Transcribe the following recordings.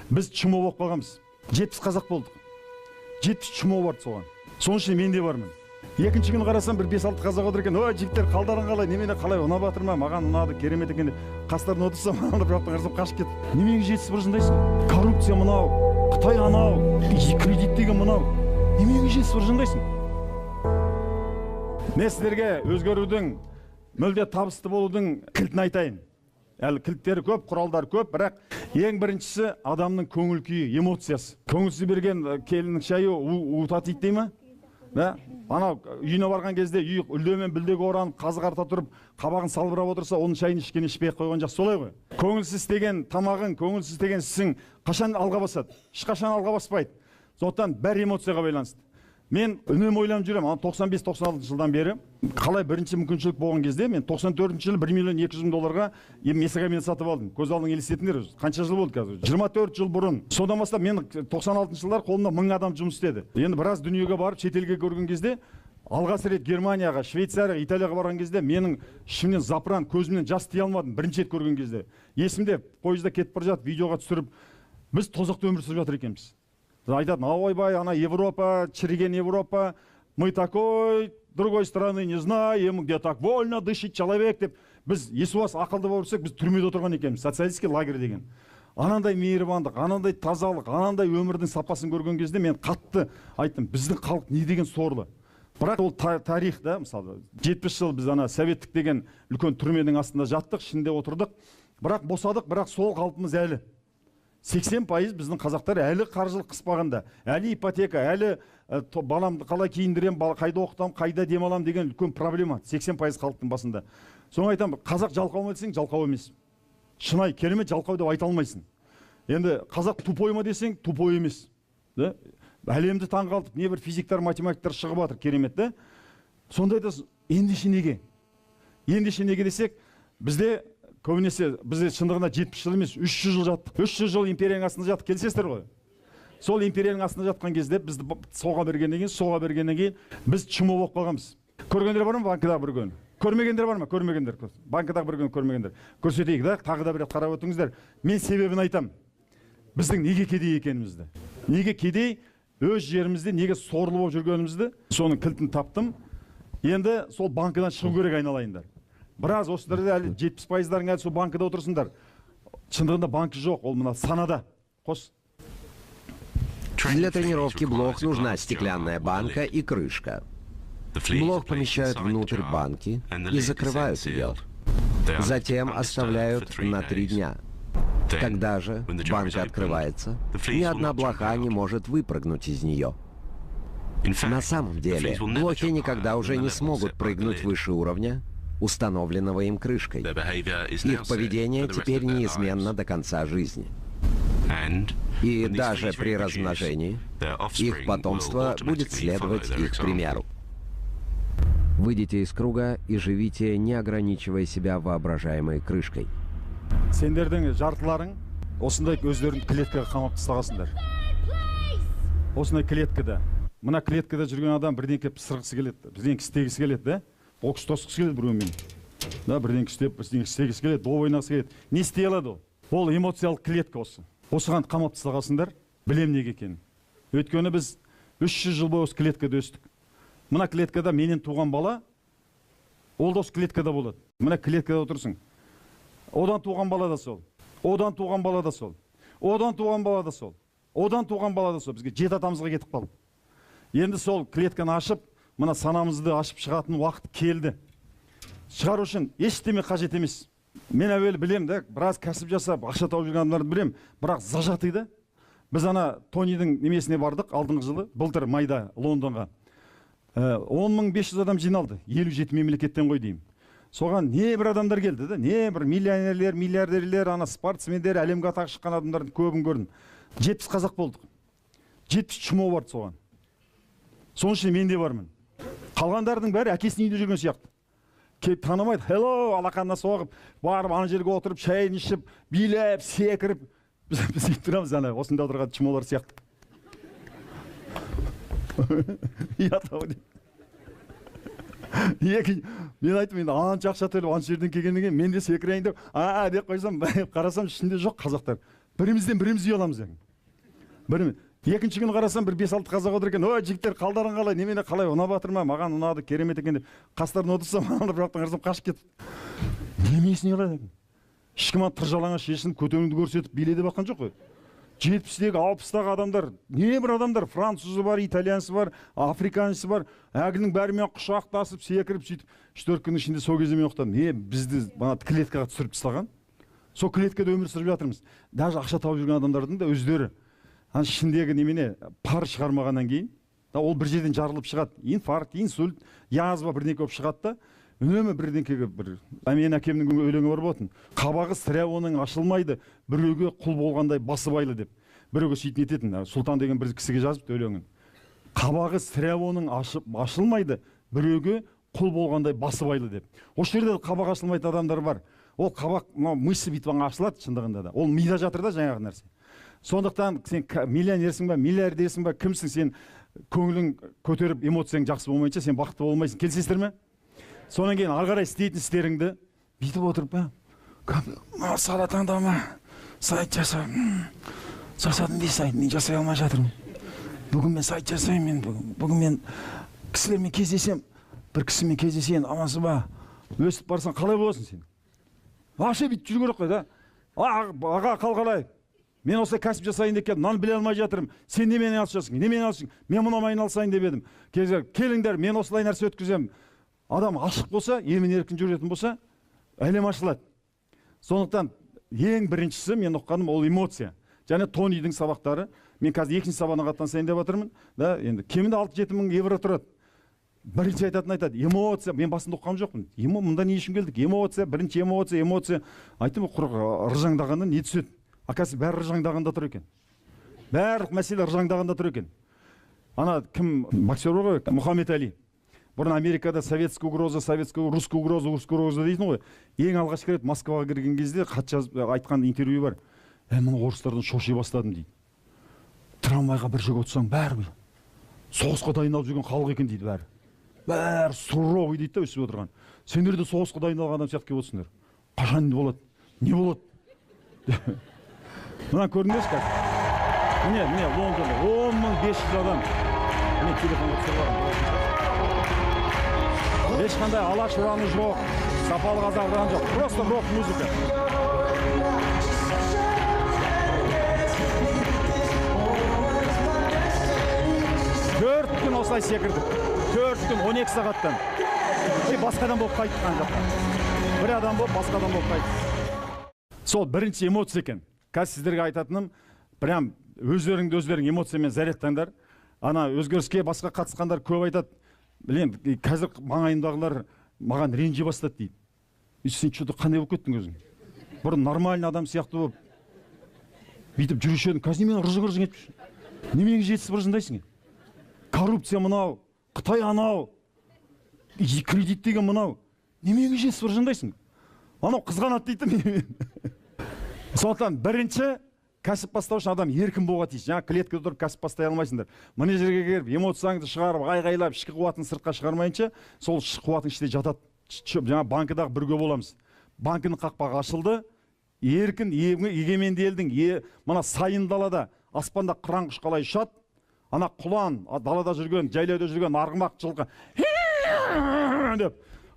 Біз чмо болып қалғанбыз. 70 қазақ болдық. 70 чмо барды соған. Соның ішінде мен де бармын. Екінші күні қарасам, бір 5-6 қазақ отыр екен. Ой, жігіттер, қалдарың қалай, немене қалай, ұнап жатыр ма? Маған ұнады, керемет екен деп. Қастарына отырсам, аналар бір жақтан қарасам, қашып кетті. Неменеге жетісіп ыржыңдайсың? Коррупция мынау, Қытай анау, кредит деген мынау. Неменеге жетісіп ыржыңдайсың? Мен сіздерге өзгерудің, мүлде табысты болудың кілтін айтайын. Әлі кілттері көп, құралдар көп, бірақ ең біріншісі адамның көңіл күйі, эмоциясы. Көңілсіз берген келіннің шайы у татиды дей ма? Да? Анау үйіне барған кезде үй үлдемен бүлдеге оранып, қазы қарта тұрып, қабағын салбырап отырса, оның шайын ішкен ішпей ақ қойған жақсы, солай ғой. Көңілсіз істеген тамағың, көңілсіз істеген ісің қашан алға басады? Ешқашан алға баспайды. Сондықтан бәрі эмоцияға байланысты. Мен үнемі ойланып жүремін, ана 95-96 жылдан бері қалай бірінші мүмкіншілік болған кезде мен 94 жылы 1 миллион 200 мың долларға Месакамин сатып алдым. Көз алдыңа елестетіңдер, қанша жыл болды қазір? 24 жыл бұрын. Содан бастап мен 96 жылдар қолымда 1000 адам жұмыс істеді. Енді біраз дүниеге барып, шетелге көрген кезде, алғаш рет Германияға, Швейцарияға, Италияға барған кезде менің ішімнен запыран, көзімнен жас тия алмадым бірінші рет көрген кезде. Есімде, пойызда кетіп бара жатып, видеоға түсіріп, біз тозақта өмір сүріп жатыр екенбіз. Айтады, ойбай, ана Европа, чіріген Европа, мы такой, другой страны не знаем, где так вольно дышит человек деп. Біз есуас ақылды болып жүрсек, біз түрмеде отырған екенбіз, социалистский лагерь деген. Анандай мейірбандық, анандай тазалық, анандай өмірдің сапасын көрген кезде мен қатты айттым, біздің халық не деген сорлы. Бірақ ол тарих да, мысалы, 70 жыл біз ана советтік деген үлкен түрменің астында жаттық, ішінде отырдық. Бірақ босадық, бірақ сол қалпымыз әлі. 80% біздің қазақтар әлі қаржылық қыспағанда, әлі ипотека, әлі баламды қалай киіндірем, қайда оқытам, қайда демалам деген үлкен проблема 80% халықтың басында. Соны айтамын, қазақ жалқау ма десең, жалқау емес. Шынайы керемет жалқау деп айта алмайсың. Енді қазақ тупой ма десең, тупой емес. Да? Әлемді таңғалтып, небір физиктар, математиктар шығып жатыр, керемет, да? Сонда айтасың, ендеше неге? Ендеше неге десек, бізде көбінесе, бізде шындығында 70 жыл емес, 300 жыл жаттық. 300 жыл империяның астында жаттық, келісесіздер ғой? Сол империяның астында жатқан кезде бізді соға бергеннен кейін, соға бергеннен кейін біз чмо болып қалғанбыз. Көргендер бар ма банкідағы бір күн? Көрмегендер бар ма? Көрмегендер. Банкідағы бір күн көрмегендер. Көрсетейік, да? Тағы да бір рет қарап өтіңіздер. Мен себебін айтам. Біздің неге кедей екенімізді. Неге кедей, өз жерімізде неге сорлы болып жүргенімізді, соның кілтін таптым. Енді сол банкідан шығу керек, айналайындар. Біраз осыларда әлі 70%-дарың әлі сол банкіде отырсыңдар. Шындығында банкі жоқ, ол мына санада. Қос. Для тренировки блох нужна стеклянная банка и крышка. Блох помещают внутрь банки и закрывают ее. Затем оставляют на 3 дня. Когда же банка открывается, ни одна блоха не может выпрыгнуть из нее. На самом деле, блохи никогда уже не смогут прыгнуть выше уровня, установленного им крышкой. Их поведение теперь неизменно до конца жизни. И даже при размножении их потомство будет следовать их примеру. Выйдите из круга и живите, не ограничивая себя воображаемой крышкой. Сендердің жартыларың осындай өздерін клеткаға қамап тастағансыңдар. Осындай клеткада. Мына клеткада жүрген адам бірдеңке пысырғысы келеді, бірдеңке істегісі келеді, да? Бокс тосқысы келеді біреумен. Да, бірдеңке істеп, бірдеңке істегісі келеді, доп ойнағысы келеді. Не істей алады ол? Ол эмоциялық клетка осы. Осыған қамап тастағансыңдар, білем неге екенін. Өйткені біз 300 жыл бойы осы клеткада өстік. Мына клеткада менен туған бала, ол да осы клеткада болады. Мына клеткада отырсың. Одан туған бала да сол. Одан туған бала да сол. Одан туған бала да сол. Одан туған бала да сол. Бізге жеті атамызға кетіп қалды. Енді сол клетканы ашып, мына санамызды ашып шығатын уақыт келді. Шығару үшін ештеме қажет емес. Мен әуелі білем да, біраз кәсіп жасап, ақша тауып жүрген адамдарды білем, бірақ зажатый да. Біз ана Тонидің немесіне бардық алдыңғы жылы, былтыр майда Лондонға. 10 500 адам жиналды, 57 мемлекеттен ғой деймін. Соған не бір адамдар келді да, не бір миллионерлер, миллиардерлер, ана спортсмендер, әлемге атағы шыққан адамдардың көбін көрдім. 70 қазақ болдық. 70 чмо барды соған. Соның ішінде мен де бармын. Қалғандардың бәрі әкесінің үйінде жүрген сияқты. Келіп танымайды, hello, алақанына соғып, барып ана жерге отырып, шайын ішіп, билеп, секіріп, біз сөйтіп тұрамыз ана осында отырған чмолар сияқты. Ұят ау деп. Екі, мен айттым, енді анша ақша төлеп, анша жерден келгеннен кейін мен де секірейін деп, а деп қойсам, қарасам ішінде жоқ қазақтар. Бірімізден біріміз ұяламыз. Екінші күні қарасам, бір 5-6 қазақ отыр екен. Ой, жігіттер, қалдарың қалай, немене қалай, ұнап жатыр ма? Маған ұнады, керемет екен деп. Қастарына отырсам, аналар бір жақтан қарасам, қашып кетіп. Немесіне ұялады екен? Ешкім ана тыр жалаңаш шешініп, көтеніңді көрсетіп, биле деп жатқан жоқ қой. 70-тегі, 60-тағы адамдар, небір адамдар, французы бар, итальянсы бар, африканцы бар, әлгінің бәрімен құшақтасып, секіріп, сөйтіп, 3-4 күннің ішінде сол кезде мен ұқтым. Бізді мына клеткаға түсіріп тастаған. Сол клеткада өмір сүріп жатырмыз. Даже ақша тауып жүрген адамдардың да өздері ана ішіндегі немене пар шығармағаннан кейін, да, ол бір жерден жарылып шығады. Инфаркт, инсульт, язва бірдеңке болып шығады да, үнемі бірдеңкеге бір. Менің әкемнің өлеңі бар болатын. Қабағы сірә оның ашылмайды, біреуге құл болғандай басыбайлы деп. Біреуге сөйтіп нететін. Сұлтан деген бір кісіге жазыпты өлеңін. Қабағы сірә оның ашылмайды, біреуге құл болғандай басыбайлы деп. Осы жерде қабағы ашылмайтын адамдар бар. Ол қабақ, мынау мышцы бүйтіп ашылады шындығында да. Ол мида жатыр да жаңағы нәрсе. Сондықтан сен миллионерсің ба, миллиардерсің ба, кімсің сен, көңілің көтеріп эмоцияң жақсы болмайынша сен бақытты болмайсың. Келісесіздер ме? Содан кейін ары қарай істейтін істеріңді бүйтіп отырып, сала таңдама, сайт жаса, жасадым дей сайт, мен жасай алмай жатырмын. Бүгін мен сайт жасаймын, мен бүгін мен кісілермен кездесем, бір кісімен кездесейін, амансыз ба? Өсіп барсаң қалай боласың сен? Вообще бүйтіп жүру керек қой да. Аға, қал қалай? Мен осылай кәсіп жасайын деп келдім, мынаны біле алмай жатырмын. Сен немен айналысасың? Немен айналысасың? Мен мынаумен айналысайын деп едім. Келіңдер, мен осылай нәрсе өткіземін. Адам ашық болса, емін еркін жүретін болса, әлем ашылады. Сондықтан ең біріншісі мен ұққаным ол эмоция. Және Тонидің сабақтары. Мен қазір екінші сабағына қатынасайын деп жатырмын. Да, енді кемінде 6-7 мың евро тұрады. Бірінші айтатын айтады, эмоция. Мен басында ұққан жоқпын. Мұнда не үшін келдік? Эмоция, бірінші эмоция, эмоция. Айттым, құр ыржаңдағаннан не түседі? Акасы бәрі ыржаңдағанда тұр екен. Барлық мәселе ыржаңдағанда тұр екен. Ана кім боксер бар ғой, Мұхаммед Али. Бұрын Америкада советская угроза, советская, русская угроза, русская угроза дейтін ғой. Ең алғашқы рет Москваға кірген кезде хат жазып айтқан интервью бар. Мына орыстардан шоши бастадым дейді. Трамвайға бір жерге отырсаң бәрі соғысқа дайындалып жүрген халық екен дейді бәрі. Бәрі суровый дейді да өсіп отырған. Сендер де соғысқа дайындалған адам сияқты келіп отырсыңдар. Қашан болады? Не болады? Мына көрдіңдерші қазір. Міне, міне Лондонда 10 500 адам. Міне телефонға түсіріп алған. Ешқандай Алаш ұраны жоқ, сапалы қазақ ұраны жоқ. Просто рок музыка. Төрт күн осылай секірдік. 4 күн 12 сағаттан. И басқа адам болып қайттық ана жаққа. Бір адам болып, басқа адам болып қайттық. Сол бірінші эмоция екен. Қазір сіздерге айтатыным, прям өздеріңді өздерің эмоциямен зарядтаңдар. Ана өзгеріске басқа қатысқандар көп айтады. Білем, қазір маңайымдағылар маған ренжи бастады дейді. Сен что-то қандай болып кеттің өзің? Бұрын нормальный адам сияқты болып бүйтіп жүруші едің. Қазір немен ыржың-ыржың етіп жүрсің? Неменеге жетісіп ыржыңдайсың? Коррупция мынау, Қытай анау, кредит деген мынау. Неменеге жетісіп ыржыңдайсың? Анау қызғанады дейді менімен. Сондықтан бірінші кәсіп бастау үшін адам еркін болуға тиіс. Жаңа клеткада тұрып кәсіп бастай алмайсыңдар. Мына жерге келіп, эмоцияңды шығарып, айғайлап, ішкі қуатын сыртқа шығармайынша, сол ішкі қуатың іште жатады. Жаңа банкідағы бірге боламыз. Банкінің қақпағы ашылды. Еркін, егеменді елдің, мына сайын далада, аспанда қыран құс қалай ұшады. Ана құлан, далада жүрген, жайлауда жүрген арғымақ жылқы деп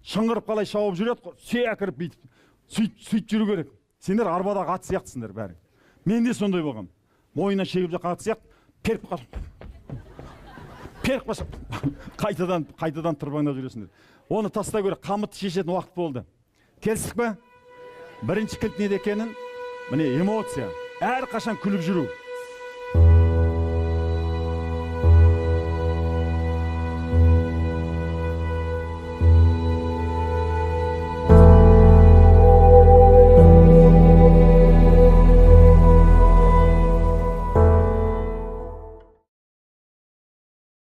шыңғырып қалай шауып жүреді, секіріп бүйтіп, сөйтіп жүру керек. Сендер арбадағы ат сияқтысыңдар бәрі. Мен де сондай болғам. Мойнына шегіп жатқан ат сияқты, періп қашып, періп қашып, қайтадан, қайтадан тырбаңдап жүресіңдер. Оны тастай керек, қамытты шешетін уақыт болды. Келістік пе? Бірінші кілт неде екенін? Міне эмоция. Әрқашан күліп жүру.